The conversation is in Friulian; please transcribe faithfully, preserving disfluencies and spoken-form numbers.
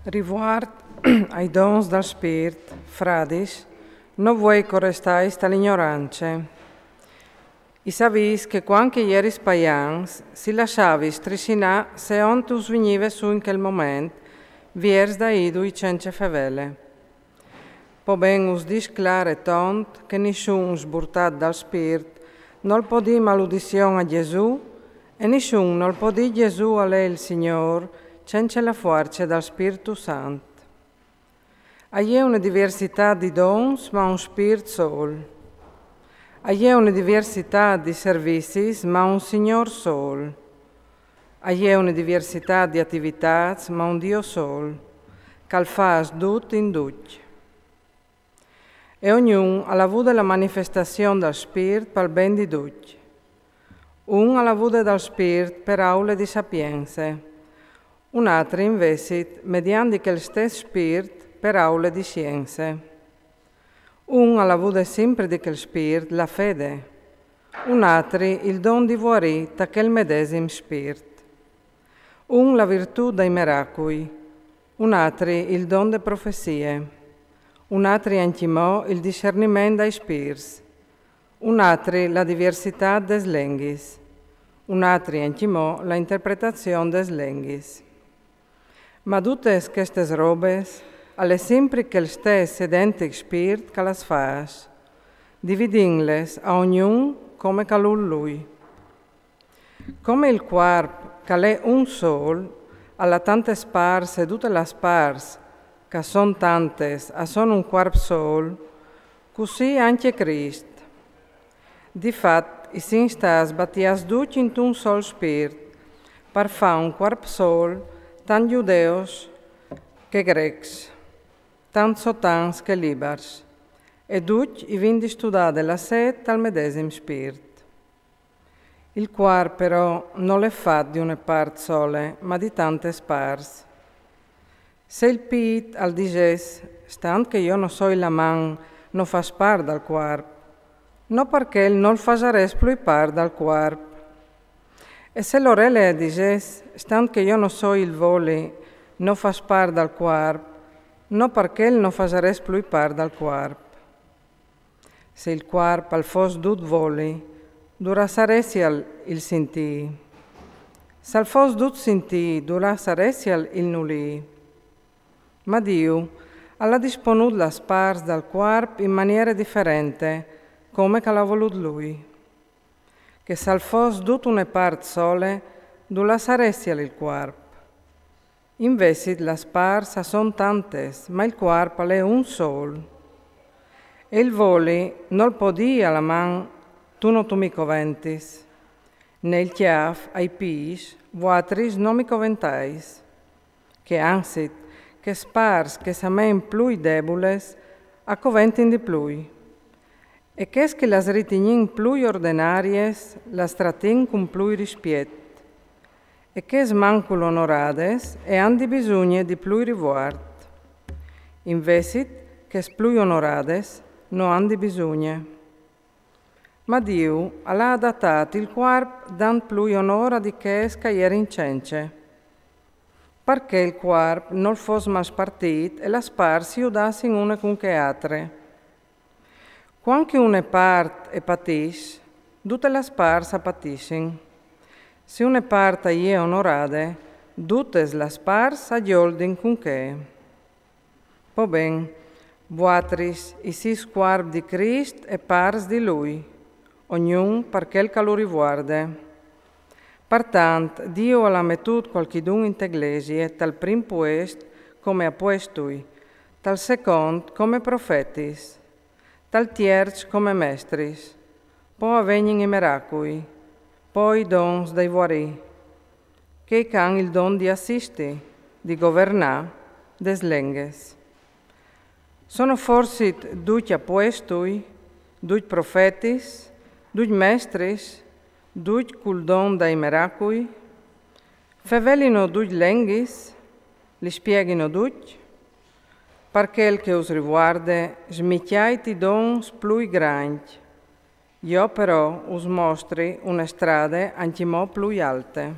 Rivuart ai dons dal Spirt, fradis, no vuei che o restais ta l'ignorance. I savìs che cuant che i eris paians, si lassavis trisinâ seont us vignive sù in chel moment, viers da idui cence fevele. Po ben us dîs clâr e tont che nissun sburtât dal Spirt nol po dî maludizion a Jesù, e nissun nol po dî Jesù al è il Signôr cence la fuarce dal Spirtu Sant. A je une diversitât di dons, ma un Spirt sôl. A je une diversitât di servizis, ma un Signôr sôl. A je une diversitât di ativitâts, ma un Diu sôl, che al fâs dut in ducj. E ognun al à vude la manifestazion dal Spirt pal ben di ducj. Un al à vude dal Spirt per aule di sapience, un altri invezit mediant di chel stes Spirt per aule di sience. Un al à vude simpri di chel Spirt la fede, un altri il don di vuarî ta chel medesim Spirt. Un la virtût dai meracui, un altri il don de profezie, un altri ancjemò il discerniment dai Spirts, un altri la diversitât des lenghis, un altri ancjemò la interpretazion des lenghis. Ma dutis chestis robis al è simpri chel stes identic Spirt che las fâs, dividintlis a ognun come che al vûl lui. Come il cuarp, che al è un sôl, al à tantis pârs e dutis las pârs, che a son tantis, a son un cuarp sôl, cussì ancje Crist. Di fat, i sin stâts batiâts ducj intun sôl Spirt, par fâ un cuarp sôl, tant judeus che grecs, tant sotans che libars, e ducj i vin di studâ de la sêt tal medesim Spirt. Il cuarp, però, nol è fat di une part sole, ma di tantis pârs. Se il pît al disès: «Stant che jo no soi la man, no fâs part dal cuarp», no par chel nol fasarès plui part dal cuarp. E se l'orele a disès: «Stant che jo no soi il voli, no fâs part dal cuarp», no par chel no fasarès plui part dal cuarp. Se il cuarp al fos dut voli, dulà saressial il sintî? S'al fos dut sintî, dulà saressial il nulî? Ma Diu al à disponût las pârs dal cuarp in maniere diferente, come che al à volût lui. Che s'al fos dut une part sole, dulà saressial il cuarp? Invezit las pârs a son tantis, ma il cuarp al è un sôl. E il voli nol po dî a la man: «Tu no tu mi coventis», ne il cjâf ai pîts: «Vuatris no mi coventais». Che anzit, chês pârs che a samein plui debulis a coventin di plui. E chês che las ritignìn plui ordenariis las tratìn cun plui rispiet. E chês mancul onoradis e àn di bisugne di plui rivuart. Invezit chês plui onoradis no àn di bisugne. Ma Diu al à adatât il cuarp dant plui onôr a di chês che a jerin cence, par che il cuarp nol fos malspartît e las pârs si judassin une cun chê altre. Cuant che une part e patìs, dutis las pârs a patissin. Se une part e je onorade, dutis las pârs a gjoldin cun chê. Po ben, vuatris i sês cuarp di Crist e pârs di lui, ognun par chel che lu rivuarde. Partant, Diu al à metût cualchidun inte glesie tal prin puest come apuestui, tal secont come profetis, tal tierç come mestris, po a vegnin i meracui, po i dons dai vuarî, chei che àn il don di assisti, di governâ, des lenghis. Sono forsit ducj apuestui, ducj profetis, ducj mestris, ducj cul don dai meracui? Fevelino ducj lenghis? Li spieghino ducj? Par chel che us rivuarde, smicjait i dons plui grancj. Jo però us mostri une strade ancjemò plui alte.